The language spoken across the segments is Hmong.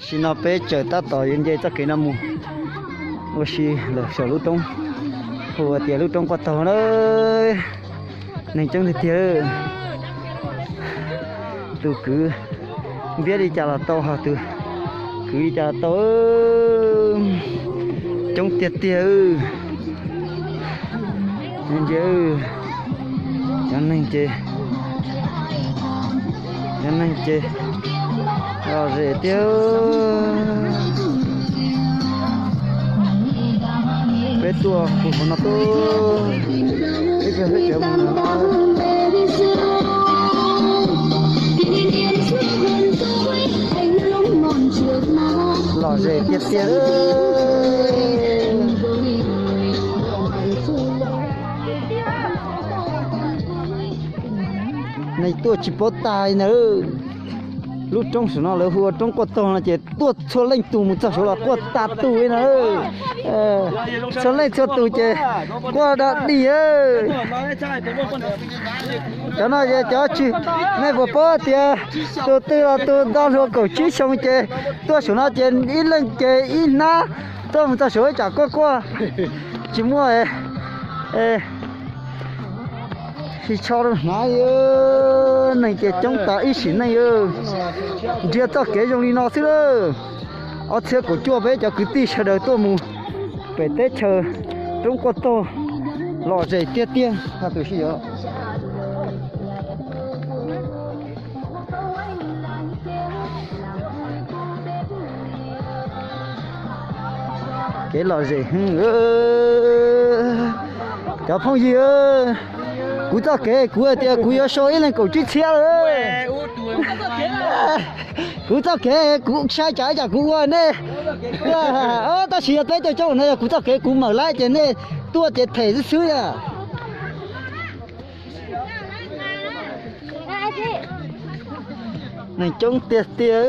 Tam sim no peb tseem tab tom yuav nce txoj kev no mus ua si ntawm saum lub roob, hu tias lub roob Quaj Taug na. Neeg coob tiag tiag. Tus kwv npiab li cas los tau, ho tus kwv li cas los tau. Coob tiag tiag. Ntsia, cov neeg ces, cov neeg ces lom zem tiag. Peb tuaj puag hauv no tuaj, peb cov, peb cov mus no. Lom zem tiag tiag. Neeg tuaj tsis paub tag li na. Lub roob saum no lawv hu ua roob Quaj Taug no ces tuaj txhua leej tug mus txog saud los quaj tag tus li na. Txhua leej txhua tus ces quaj dog dig. Cov no ces cov tsis, nej puas paub tias tus twg los tus nto hluas kaum tsib xyoo ces tuaj saum no ces ib leeg ces ib hnab tuaj mus txog saud ib tsam quaj quaj tsis muaj. Tsis tsho rau hnav. Neeg ces coob tas ib sim neej. Nrhiav txoj kev zoo li no xwb lawm. Ob txhiab kaum cuaj peb cov kwv tij sawv daws tuaj mus pem teb chaws roob Quaj Taug, lom zem tiag tiag. Kev lom zem heev. Cov phooj ywg, kuv txoj kev kuv hais tias kuv yuav sau ib leeg kaum tsib txhiab lawm. Kuv txoj kev kuv sai tsam ib tsam kuv ua nej. Tab sis yog peb caug coob no yog kuv txoj kev kuv mawm lawm ces nej tuaj ces them xwb xwb na. Neeg coob tiag tiag.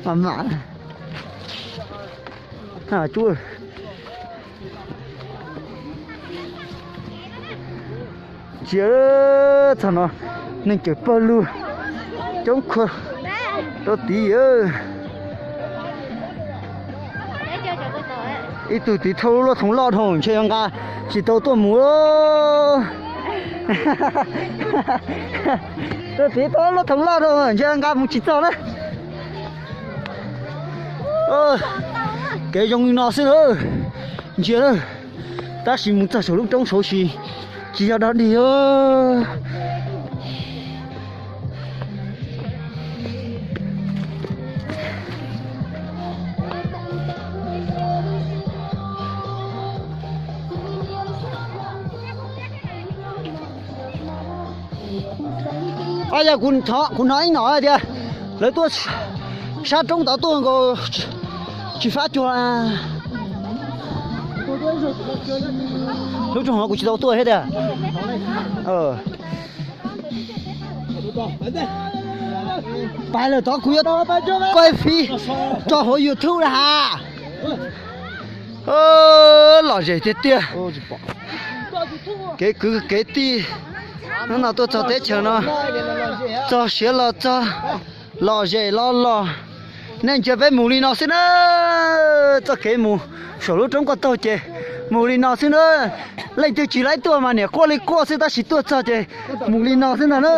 Mas mam, tsuj, ntsia txog no neeg cawm pawg lug coob khuav rau tid. Ib tug tiv thauj lub thoov loj dhau ntshe nqa tsis tau tuaj mus. Tus tiv thauj lub thoov loj dhau ntshe nqa mus tsis txog na. Kev zoo li no xwb na. Ntsia na, tab sis mus txog saum lub roob saud tsis, tsis yog dog dig. Yog kuv hnov ib nom tias lawv tuaj sab roob tod tuaj nkaus, tsis fab cuag lub roob no kuv tsis tau tuaj thiab tiag. Pais lawm tod kuv yuav kuaj fib tso hauv YouTube na has. Lom zem tiag tiag. Kev kwv kev tij, hnub no tuaj txog teb chaws no, txog siav los txog, lom zem los los. Nej ntsia peb mus li no xwb na. Txoj kev mus saum lub roob Koj Taug ces mus li no xwb na. Leej twg tsis laib tuaj mas niam quaj li quaj xwb, tab sis tuaj txog ces mus li no xwb ntag na.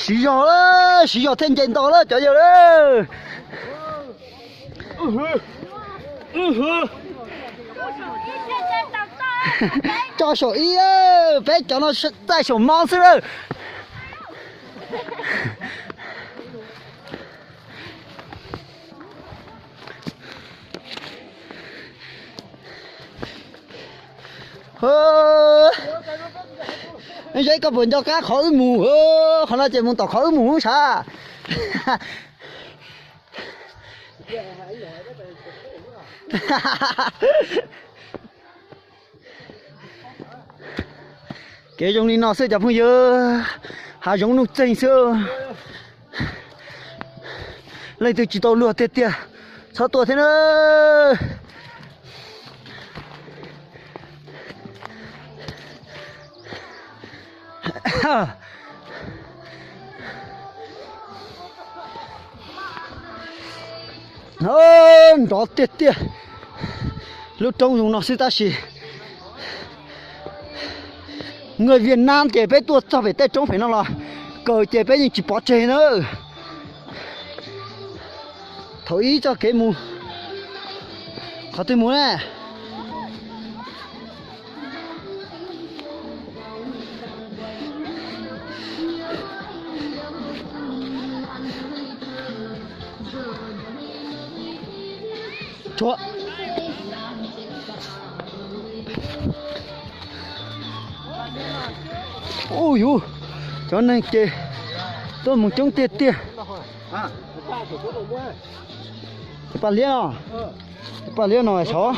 Siv zog, siv zog thiaj nce nto lawm cov yawg. Tso saum ib, peb cov no txaij saum mob xwb lawm. Zeb, koj puas nco qab qhov wb mus? Qhov no ces mus tom qhov wb mus sav. Kev zoo li no xwb cov phooj ywg, hav zoov nuj txeeg xwb. Leej twg tsis tau luag tiag tiag txhob tuaj thiab na. Nrov tiag tiag. Lub roob zoo no xwb tab sis người Việt Nam ces peb tuaj txog pem tej roob pem no los kaw ces peb yeej tsis pov tseg na. Thaum ib txoj kev mus, qhov twg mus na? Ub yuv, cov neeg ces tuaj mus coob tiag tiag. Paj liab no, paj liab no sov.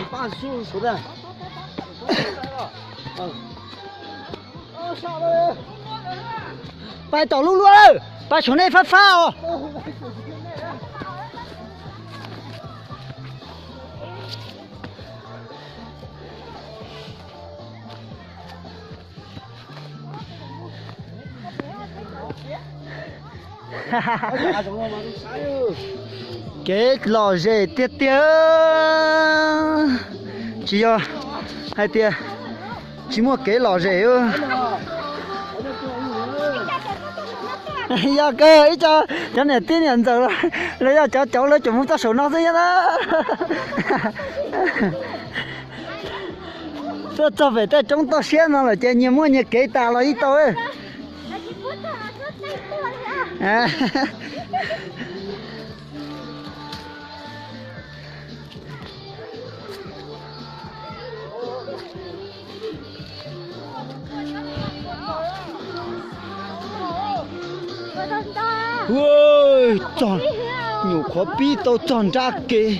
Pais tom lub luaj lawm, pais saum nej fab fab os. Kev lom zem tiag tiag, tsis yog hais tias tsis muaj kev lom zem. Yog kawg ib co cov niam tij niam ntxawm los yog cov cauv lawv tseem mus txoj saum no xwb na. Tuaj txog pem tej roob toj siab no lawm ces nyias muaj nyias kev tas los yeej tau. Txog, nyuam qhuav pib tau txog nrab kev.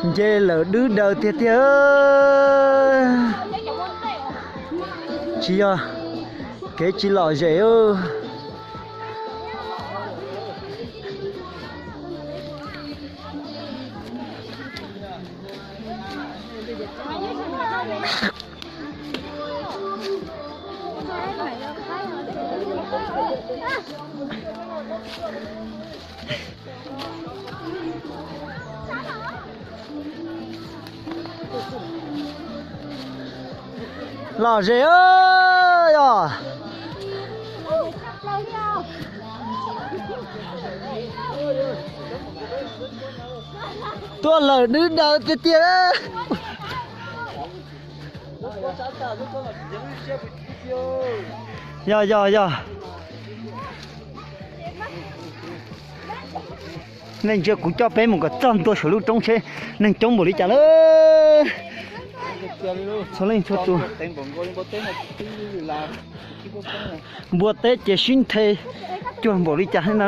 Nce lawm dwb daws tiag tiag. Tsis yog kev tsis lom zem. Lom zem os. Tuaj lawm dwb daws tiag tiag. Yog yog yog. Nej ntsia kuv coj peb mus kom txog ntua saum lub roob seb neeg coob npaum li cas lawm. Txhua leej txhua tus. Npua teb ces sib nthe cuag npaum li cas thiab na.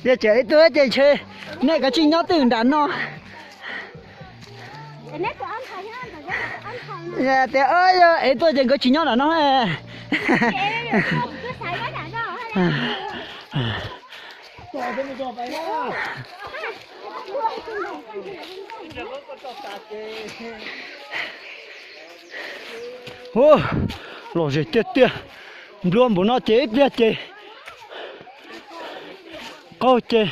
Yog tseem ib tug ces ntshe nej kav tsij nyob twj ywm nram no. Tias yog ev tuaj ces nkawd tsis nyob nram no. Ua, lom zem tiag tiag. Nplua npaum no ces ib pliag ces qaug ces.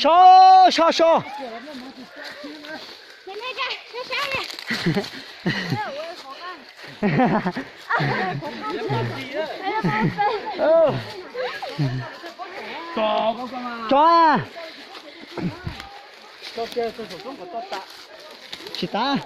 So, so, so. Tso. Tsis tas.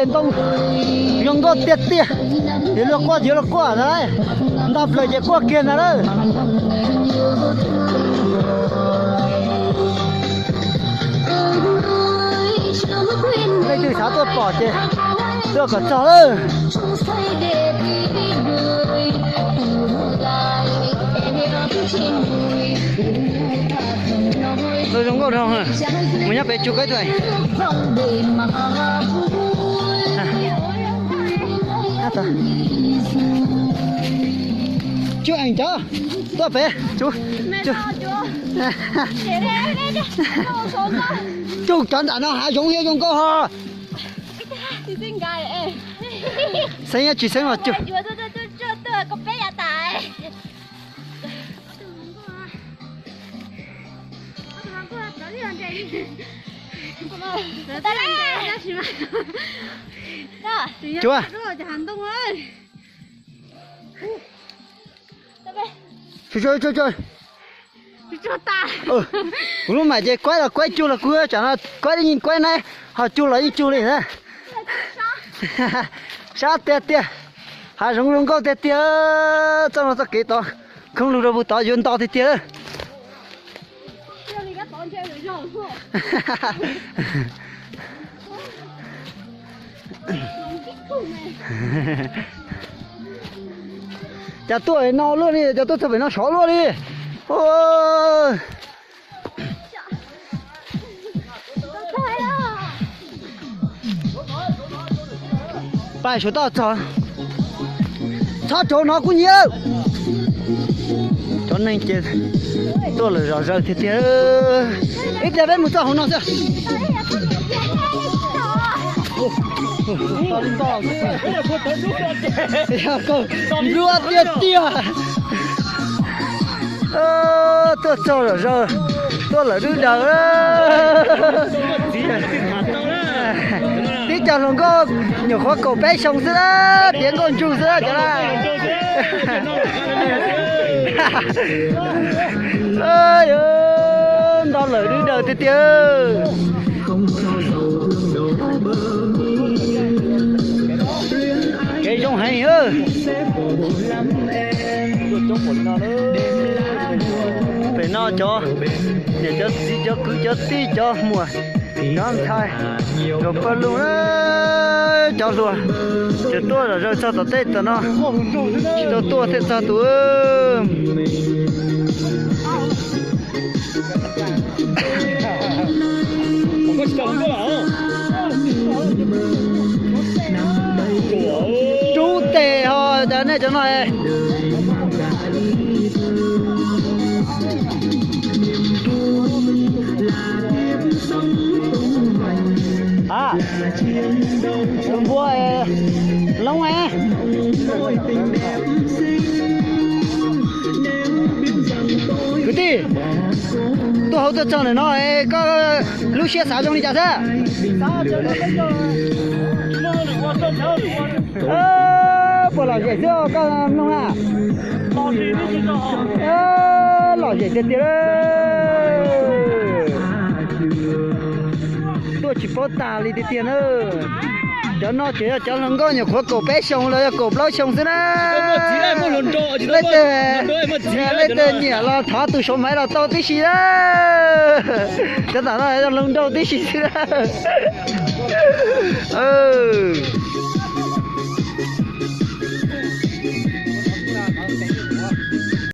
Ntoo zoo nkauj tiag tiag. Yuav luag quaj yuav luag quaj ntag lauj. Nto plaws ces quaj kiag ntag lauj. Leej twg xav tuaj pom ces tuaj kom txog lawm. Zoo nkauj dhau. Mus nyob pem tsuj koj ib tug. Tsuj eem cov tuaj pem. Tsuj cov nram no hav zoov thiab zoo nkauj ho. Xeeb nyob tsis xeeb los tsuj. Tsuj. Kuv lub mam ces kuaib los kuaib, cug los kuv tsam no kuaib yeej kuaib na, ho cug los yeej cug li na. Sab tiag tiag, hav zoov zoo nkauj tiag tiag, txoj no txoj kev tod, khoob lug rau pug tod yuav nto tiag tiag. Cas tuaj no luaj li, cas tuaj txog pem no sov luaj li. Pais suav toj txog. Txhob rau no kuj nyiam. Cov neeg ces tuaj lawm zom zaws tiag tiag. Ib pliag peb mus txog hauv no xwb. Nplua tiag tiag. Tuaj txog zom zaws, tuaj lawm dub daws. Tib co hluas nkauj nyuam qhuav kaum peb xyoo xwb na, tiav nkauj ntsug xwb na cov na. Nto lawm dub daws tiag tiag. Kev zoo heev. Pem no cov niam cov txiv cov kwv cov tij cov muam cov ntxhais, cov pawg lug, cov hluas, cov tuaj zom zaws txog tom tej tom no, tsis tau tuaj thiaj txog tus. Rub tes ho cov nej cov no. Tus npua loob. Kwv tij, tuaj hauv tuaj txog ntawm no, koj lub siab xav zoo li cas xwb? Puas lom zem xwb koj mloog na? Lom zem tiag tiag. Tuaj tsis paub tas li tiag tiag na. Cov no ces yog cov hluas nkauj nyuam qhuav kaum peb xyoo los yog kaum plaub xyoo xwb na. Leej twg, leej twg nyiam los thov tus saum maiv los tau tib si na. Cov tam no yog hluas nraug tib si xwb na.